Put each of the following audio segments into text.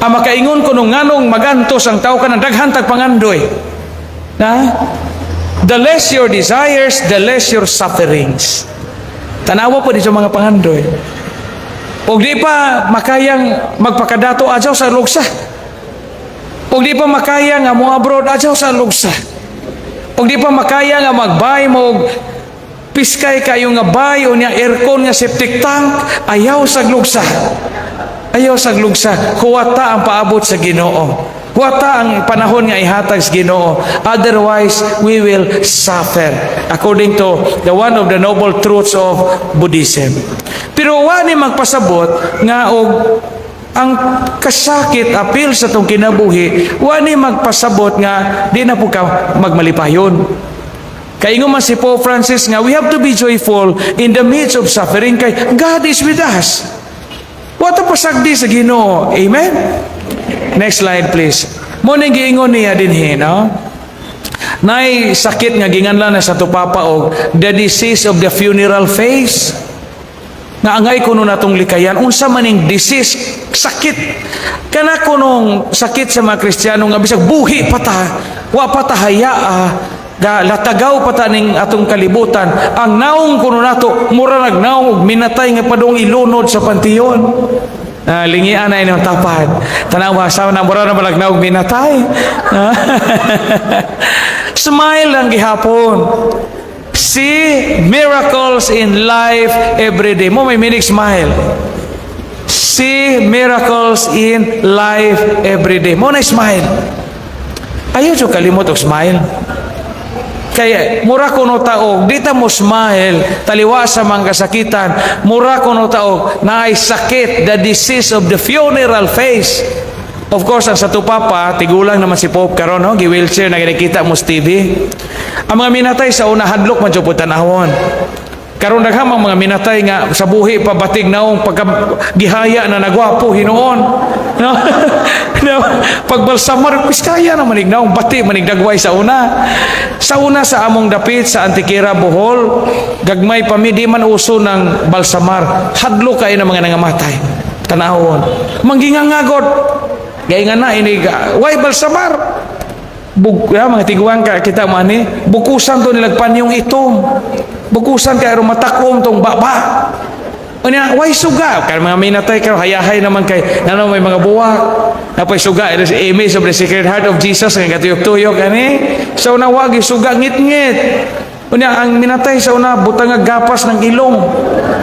Ang makaingon ko nung nganong magantos ang tao, kanang daghan tag pangandoy. Na? The less your desires, the less your sufferings. Tanawa po dito mga pangandoy. Og di pa makayang magpakadato, adyaw sa lugsa. Og di pa makaya nga mo abroad, adyaw sa lugsa. Og di pa makaya nga mag-buy mo og piskay kayo nga bay o niya aircon nga septic tank, ayaw sa lugsa. Ayaw sa lugsa. Huwata ang paabot sa Ginoo. Huwata ang panahon nga ihatag sa Ginoo. Otherwise, we will suffer. According to the one of the noble truths of Buddhism. Pero wa ni magpasabot nga og ang kasakit apil sa tong kinabuhi, wa ni magpasabot nga di na po ka magmalipayon. Kay ingon man si Pope Francis nga we have to be joyful in the midst of suffering kay God is with us. Wa ta pasagdi sa Ginoo. Amen? Next slide, please. Mao ning giingon niya dinhi, no? Nay sakit nga ginganlan na sa Papa og the disease of the funeral face. Nga angay kuno natong likayan, unsa man ning disease, sakit kana kunong sakit sa mga Kristiyano nga bisag buhi pa ta, wa pa ta hayaa, ga latagaw pa ta ning atong kalibutan, ang naong kuno nato mura nagnaong og minatay nga padung ilunod sa panteon. Ah, lingian na inyong tapad. Tanawa sa na mura na malagnaw minatay. Smile lang gihapon. See miracles in life every day. Mao may meaning smile. See miracles in life every day. Mao na smile. Ayaw jud kalimot og smile. Kaya mura kuno taog, di ta mo smile, taliwa sa mga kasakitan, mura kuno taog, naay sakit, the disease of the funeral face. Of course, ang Santo Papa, tigulang naman si Pope karon, no? Gi-wheelchair na ginakita mo sa TV. Ang mga minatay sa una, hadlok man jud po tan-awon. Karon daghan ang mga minatay nga sa buhi pa batig naong, pagka gihaya na nagwapo hinuon. No? No? Pagbalsamar piskaya na manig naong bati manig dagway sa una. Sa una sa among dapit sa Antiquera, Bohol, gagmay pa mi, di man uso ng balsamar. Hadlo kayo ng mga nangamatay. Tanawon. Manggingangagod. Gaya nga na ini way balsamar. Bug, ya, mga tiguang ka kita man ni, bukusan to nilag panyong itom. Bukusan kay aron matakom tong baba. Unya, way suga. Kay mga minatay karon hayahay naman kay nano may mga buwak. Napay suga, it is image of the Sacred Heart of Jesus nga katuyok-tuyok ani. Sa una wag suga, ngit-ngit. Unya ang minatay sa una butang nga gapas ng ilong.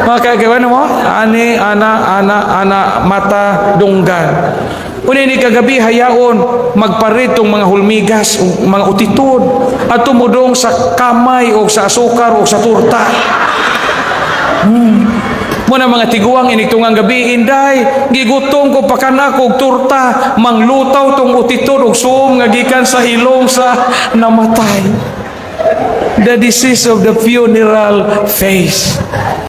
Mga kagawa mo? Ani, ana, ana, ana, mata, dunggan. Unya ni kagabi hayaon magparit tong mga hulmigas, o mga utitod at tumudong sa kamay o sa asukar o sa turta. Muna mga tiguang inig tungang gabi, "Inday, gigutom ko, pakana og turta." Manglutaw tong utitod og suom nga gikan sa ilong sa namatay. The disease of the funeral face.